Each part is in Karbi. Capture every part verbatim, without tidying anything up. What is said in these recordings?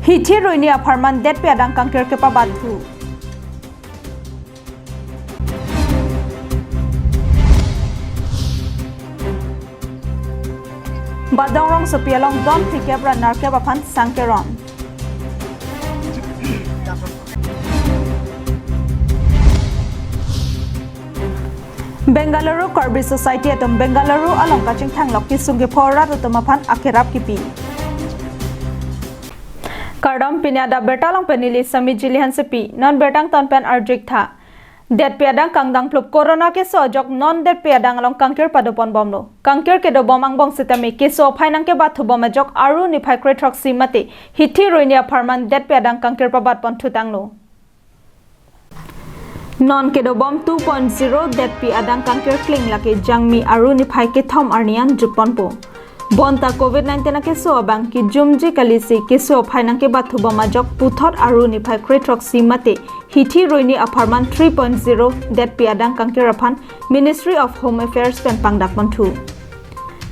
Hithi ruini apharman detpi adang kangkir kepabathu. Badong rongsopi along don phlikep ra nerkep aphan sang keron. Bengaluru Karbi Society atum Bengaluru along kachingthanglok kesung kepho arat atum aphan akerap kipi. Kardom, pini adap birta along pen neli Sami Jili Hansepi, non birta angton pen arju-ik tha. Detpi adang kangdang phlup corona keso ajok non detpi adang along kangkir padopon bomlo. Kangkir kedobom angbong sitame keso aphai nangkebathu bom ajok Aru niphai kre throksi mate hithi ruini apharman detpi adang kangkir pabatpon thutanglo. Non kedobom two point zero detpi adang kangkir kling lake Jangmi Aru niphai kethom arni an jutponpo. Bonta covid nineteen akeso abang kejumji kalisi keso aphai nangkebathu bom ajok puthot Aru niphai kre throksi mate hithi ruini apharman three point zero detpi adang kangkir aphan Ministry of Home Affairs pen pangdakponthu.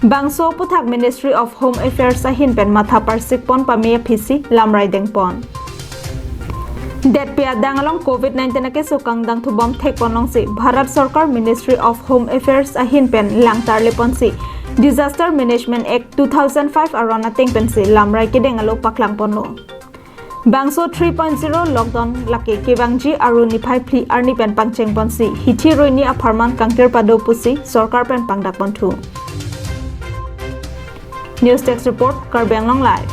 Bangso aputhak Ministry of Home Affairs ahin pen matha parsikpon pame aphisi lamrai dengpon. Detpi adang along covid nineteen akeso kangdangthubom thekpon longsi Bharat Sorkar Ministry of Home Affairs ahin pen langtarleponsi Disaster Management Act two thousand five aron ateng pensi lamrai kedeng alo paklangponlo. Bangso three point zero lockdown lake kevangji Aru niphai phli arni pen pangchengponsi hithi ruini apharman kangkir pado pusi sorkar pen pangdakponthu. News Desk Report, Karbi Anglong Live.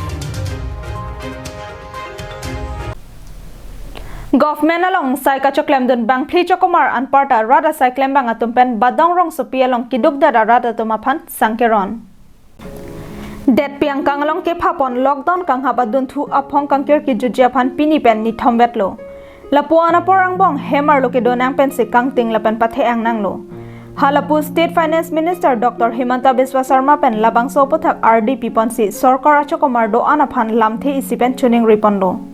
Government along sai kachoklemdun bangphli chokomar anparta rat asai klembang atum pen Badong rongsopi along keduk det arat atum aphan sang keron. Detpi angkang along kephapon lockdown kanghap adunthu aphong kangkir kejutji aphan pini pen nithom vetlo. Lapu-an apor angbong hem arlo kedo nang pensi kangting lapen pathe-ang nanglo. Halapu State Finance Minister Doctor Himanta Biswa Sarma pen labangso aputhak ardi piponsi sorkar achokomar do-an aphan lamthe isi pen choningriponlo.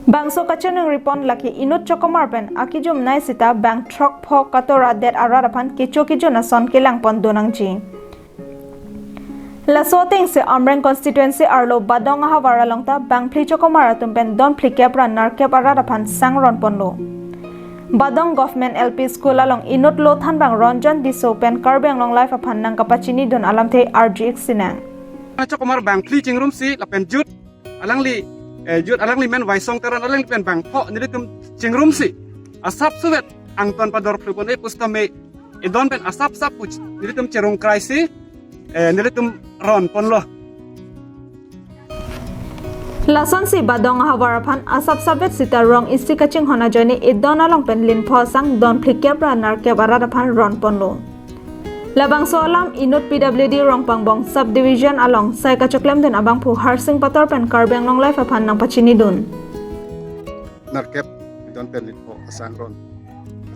Bangso kachoningripon lake inut chokomar pen akejum nai sita bang throk pho katora det arat aphan kecho kejun ason kelangpon do nangji. Laso atengsi Amreng constituency arlo Badong ahavar along ta bangphli chokomar atum pen don phlikep ra nerkep arat aphan sang ronponlo. Badong Government L P School along inut lo thanbang Ronjon Tisso pen Karbi Anglong Live aphan nangkapachinidun alamthe arju-ik sinang. Chokomar bangphli chingrumsi lapen jut alangli, eh, jut alangli men Waisong Teron alangli pen bangpho nelitum chingrumsi asap suvet angton pador phlu pon e pusitame edon pen asap sap puch nelitum cherung kraisi, eh, nelitum ronponlo. Lasonsi Badong ahavar aphan asap sapvet sita rong isi kachinghon ajoine edon along pen linpho asang don phlikep ra nerkep arat aphan ronponlo. Labangso alam inut P W D Rongpangbong Subdivision along sai kachoklemdun abangphu Harsing Pator pen Karbi Anglong Live aphan nangpachinidun. Nerkep edon pen linpho asang ron.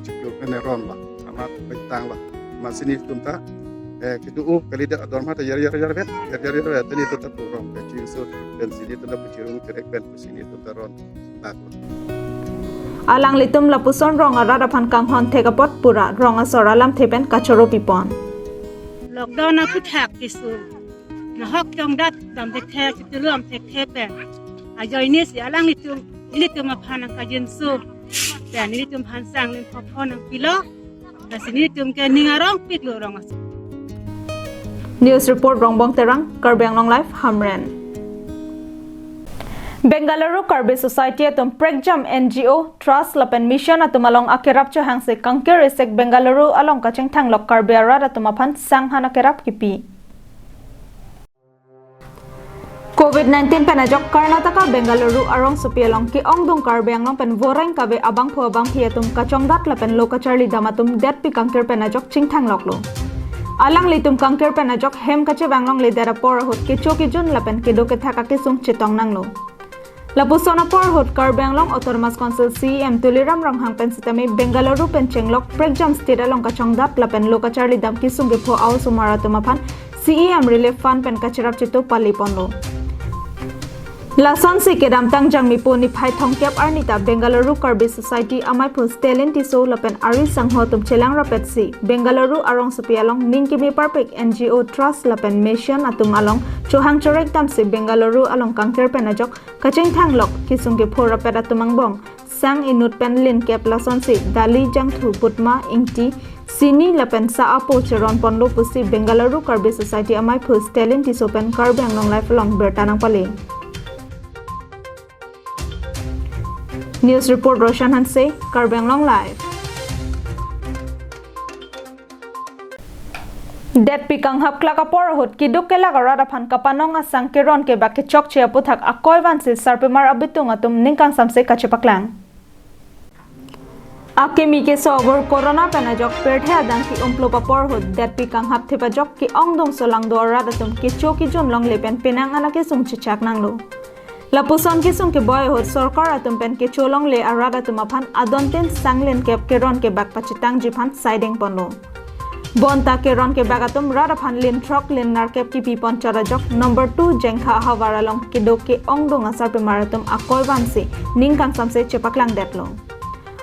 Chiklo pen ronlo. Amat petang lo. Amatsi nelitum ta, eh, kedo-o kalidet ador mata yar yar yar vet. Yar yar yar vet. Nelitum ta pu rong pen chinso pen si nelitum ta pu chirung cherek pen pusi nelitum ta ron. Bak lo. Alanglitum lapuson rong arat aphan kanghon thek apot pura rong asor alamthe pen kachoro pipon. Lockdown aputhak keso nahok chongdat dam thekthe, chitulom thekthe pen ajoinesi alanglitum, nelitum aphan nangkajinso pen nelitum aphan sang linpho pho nangpilo. Lasi nelitum ke ning arongpiklo rong asor. News Report, Rongbong Terang, Karbi Anglong Live, Hamren. Bengaluru Karbi Society atum prekjam N G O, Trust lapen Mission atum along akerap chohangsi kangkir isek Bengaluru along kachingthanglok Karbi arat atum aphan sanghan akerap kipi. Covid nineteen pen ajok Karnataka Bengaluru arongsopi along ke-ongdung Karbi Anglong pen voreng kave abangphu abangphi atum kachongdat lapen lo kacharli dam atum detpi kangkir pen ajok chingthangloklo. Alanglitum kangkir pen ajok hem kachevang longledet apor ahut kecho kejun lapen kedo kethak akesung chetong nanglo. Lapuson apor ahut Karbi Anglong Autonomous Council C E M Tuliram Ronghang pen sitame Bengaluru pen chenglok prekjam state along kachongdat lapen lo kacharli dam kesung kepho a-osomar atum aphan C E M Relief Fund pen kacherap chitu paliponlo. Lasonsi kedamtang Jangmipo niphai thomkep arni ta Bengaluru Karbi Society amaiphu Stalin Tisso lapen ari sangho atum chelang rapetsi Bengaluru arongsopi along ning keme parpik N G O trust lapen mission atum along chohang chorek damsi Bengaluru along kangkir pen ajok kachingthang lok kesung kepho rapet atum angbong sang inut pen linkep lasonsi dali, jangthu, putma, ingti, sini lapen sa apo cheron ponlo pusi Bengaluru Karbi Society amaiphu Stalin Tisso pen Karbi Anglong Live along birta nangpale. News report Roshan Hanse, Karbi Anglong Live. Detpi kanghap klak apor ahut keduk kelak arat aphan kapanong asang keron kebak kechokche aputhak akoi vansi sarpimar abitung atum ningkangsamse kachepaklang. Akimi keso abur corona pen ajok pirthe adang ke-umplo apor ahut detpi kanghap thip ajok ke-ongdung solangdo arat atum kecho kejun longle pen penang an akesung chechak nanglo. Lapuson kesung keboi ahut sorkar atum pen kecho longle arat atum aphan adontin sang linkep keron kebak pachetangji aphan saideng ponlo. Bonta keron kebak atum rat aphan lin throk lin nerkep kepi pon chot ajok number two Jengkha ahavar along keduk ke-ongdung asarpimar atum akoi vansi ningkangsamse chepaklang detlo.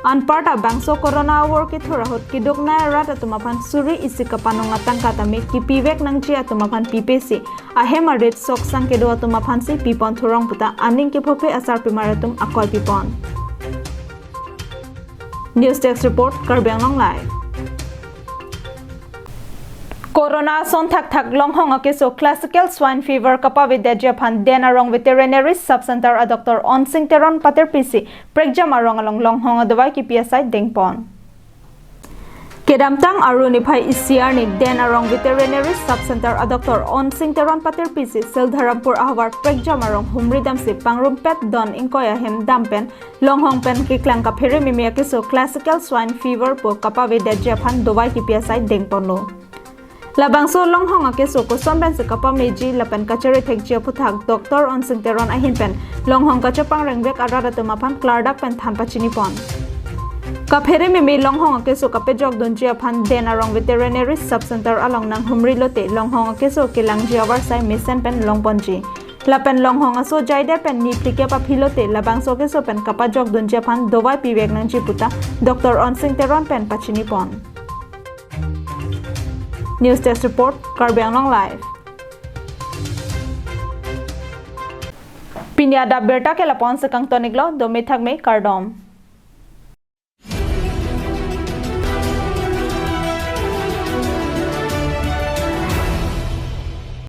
Anparta bangso corona avur kethur ahut keduk nai arat atum aphan suri isi kapanong atangka tame kepivek nangji atum aphan pipesi ahem arit sok sang kedo atum aphansi pipon thurong puta aning kephophe asarpimar atum akoi pipon. News Desk Report, Karbi Anglong Live. Corona ason thakthak longhong akeso classical swine fever kapavedetji aphan Den Arong Veterinary Sub Center a Doctor Onsing Teron patirpisi prekjam arong along longhong adovai kepi asai dengpon. Kedamtang Aru niphai isi arni Den Arong Veterinary Sub Center a Doctor Onsing Teron patirpisi Sildharampur ahavar prekjam arong humri damsi pangrumpet don ingkoi ahem dam pen longhong pen keklang kaphere meme akeso classical swine fever pu kapavedetji aphan dovai kepi asai dengponlo. Labangso longhong akeso koson pensi kapameji lapen kachere thekji aputhak Doctor Onsing Teron ahin pen longhong kachepangrengbek arat atum aphan klardak pen than pachinipon. Kaphere meme longhong akeso kapejokdunji aphan Den Arong Veterinary Sub Center along nanghumri lote longhong akeso kelangji avarsai mesen pen longponji. Lapen longhong aso jaidet pen ni phlikep aphi lote labangso keso pen kapajokdunji aphan dovai pivek nangji puta Doctor Onsing Teron pen pachinipon. News Desk Report, Karbi Anglong Live. Pini adap birta ke lapu-an si kangtoniklo, dome thakme, kardom.